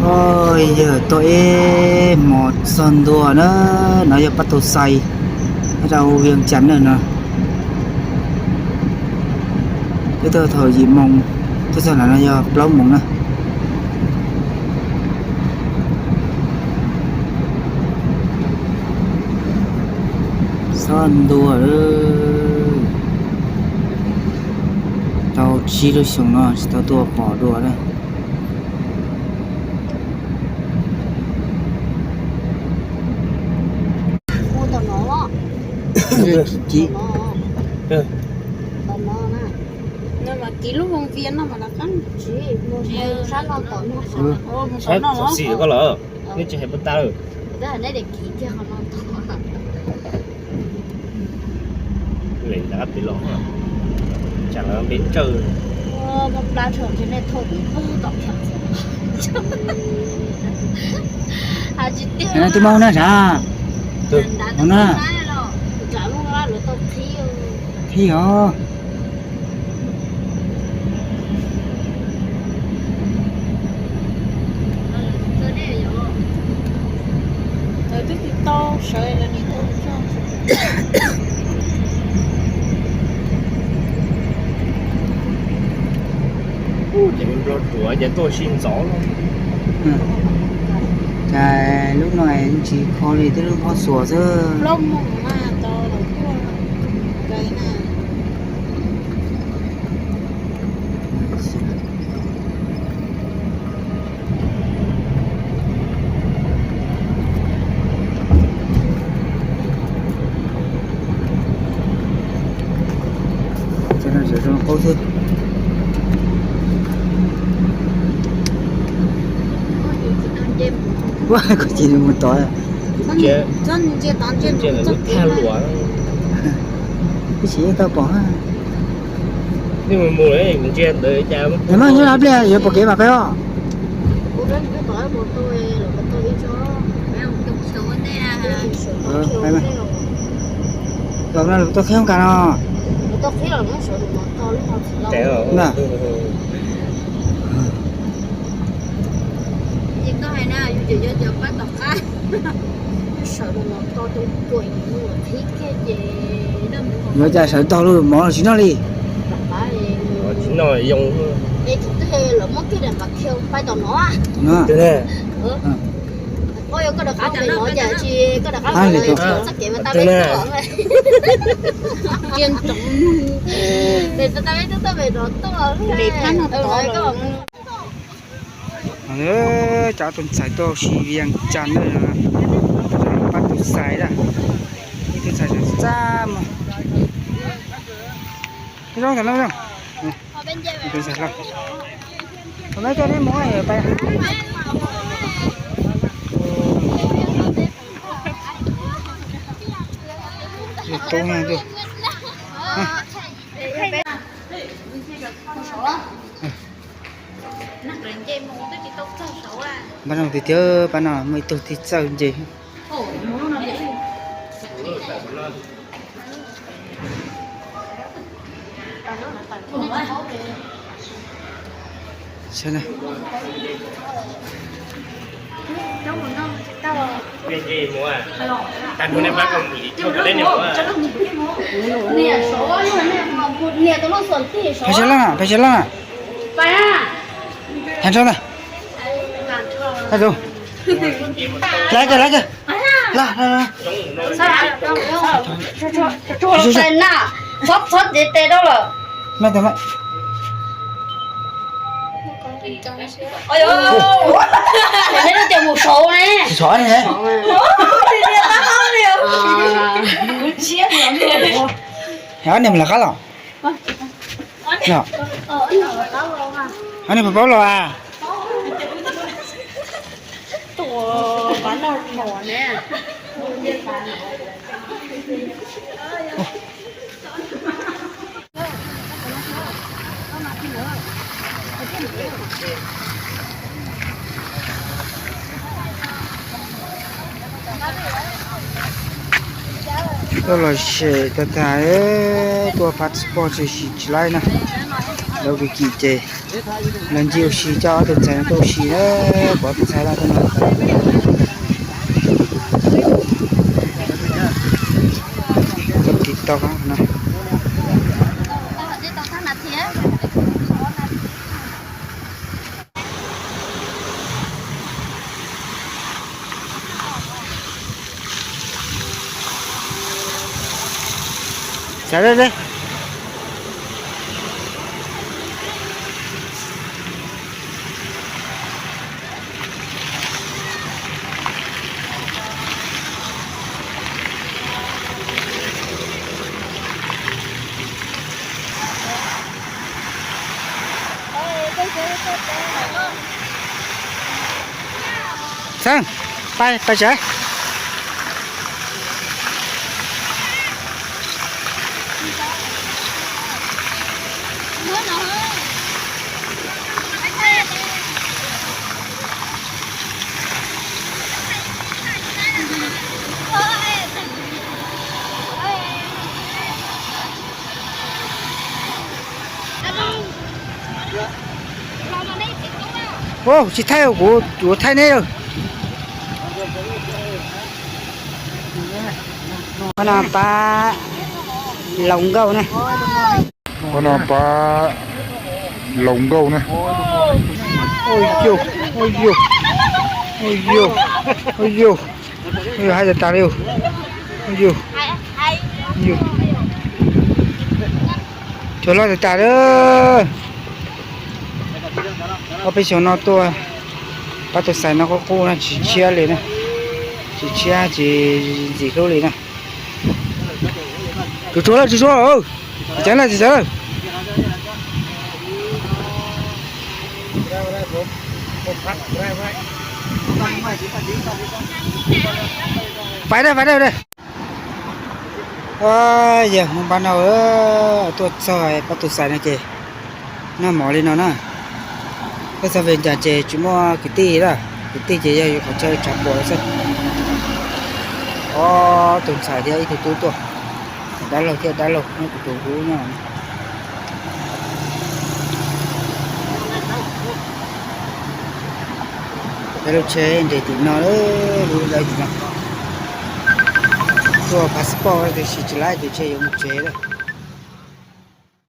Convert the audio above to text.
Oj, yawg tuaj ib hmos txog ntua na, no yog Pab Tug Xais, nyob rau Vias Cas na no. Peb tuaj thaum yim moos, twb txog ntawm no yog plaub moos na. Txog ntua lawm. Tau tsib lub xyoo no tsis tau tuaj pom dua na. Mus saum no, mus saum no. Xov xim koj lawm, neb tsis hais puas tau. Lem lawv pem los, tsam lawv npe ntsawj. Twb mob na sav, mob na. Qhib os. Ces Nplog ruam ces tuaj sib ntxov los. Cas lub no tsis kho li tej lub pob xuas xwb. Cov no tseem zoo qaub xwb. Ua koj cia li mus tod. Ib sim yeej tau pom. Nws muaj nyob lawv pliag yuav pom kev mas peb os. Los no lawv tuaj qhib hoob kas no. Yuav cas sawv tog lawm mov los tsis noj li. Tsis noj yoo. Cov tus ntxhais tuaj ua si Vias Cas na, pab tus ntxhais na, ib tug ntxhais txaj muag. Zoo tam no zoo. Tus ntxhais hlob. Thaum no coj neb mus pais. Tub na, tub. Pab no tiag tiag, pab no muaj ib tug tib txawj nce. Pais sawv laj, pais sawv laj. Heev tshaj na. Laiv kawg, laiv kawg. Laj, laj, laj. Txhob txhob cev tes rau lawm. Maj tes maj. Neb tias mus saud ne. Saud ne. Ob niag mus lawv qab los. Ob niag puas paub los as? Tuaj los sem tag tag, tuaj passport tsis tsis laib na. Tau kwv kim ces los ncig ua si, coj ob tug ntxhais no tuaj ua si na, pom ob tug ntxhais no tuaj no. Tiv tau no. Xav Txheeb, pais, pais tsev. Ua, tsis thaij kuv, kuv thaij neb. Qhov no pab Loos Nkauj ne. Qhov no pab Loos Nkauj ne. Ua yug, ua yug, ua yug, ua yug, hais tas tas li. Ua yug, yug, cua loj tas tas li. Ob peb xyoos no tuaj pab tus xais no qub qub na, tsis tshiab li na, tsis tshiab tsis ntxim hlub li na. Tsuag tsuag lawm, tsuag tsuag, tsis txeev lawm, tsis txeev lawm. Pais dab, pais dab. Yog Hmoob Pab Nauj tuaj txog pab tus xais no ces noj mov li no na. Tuaj txog Vias Cas ces tsis muaj kwv tij lawm, kwv tij ces yog yus qhov chaw tshav puam lawm xwb. Ob tug ntxhais thiab ib tug tub tuaj, dab laug thiab dab laug nyob kuv tus hub nyob. Peb lub tsheb nres tim no, lub lawv tim no. Tuaj passport tiam sis tsis laib ces ntshe yuav mus tsev lawm.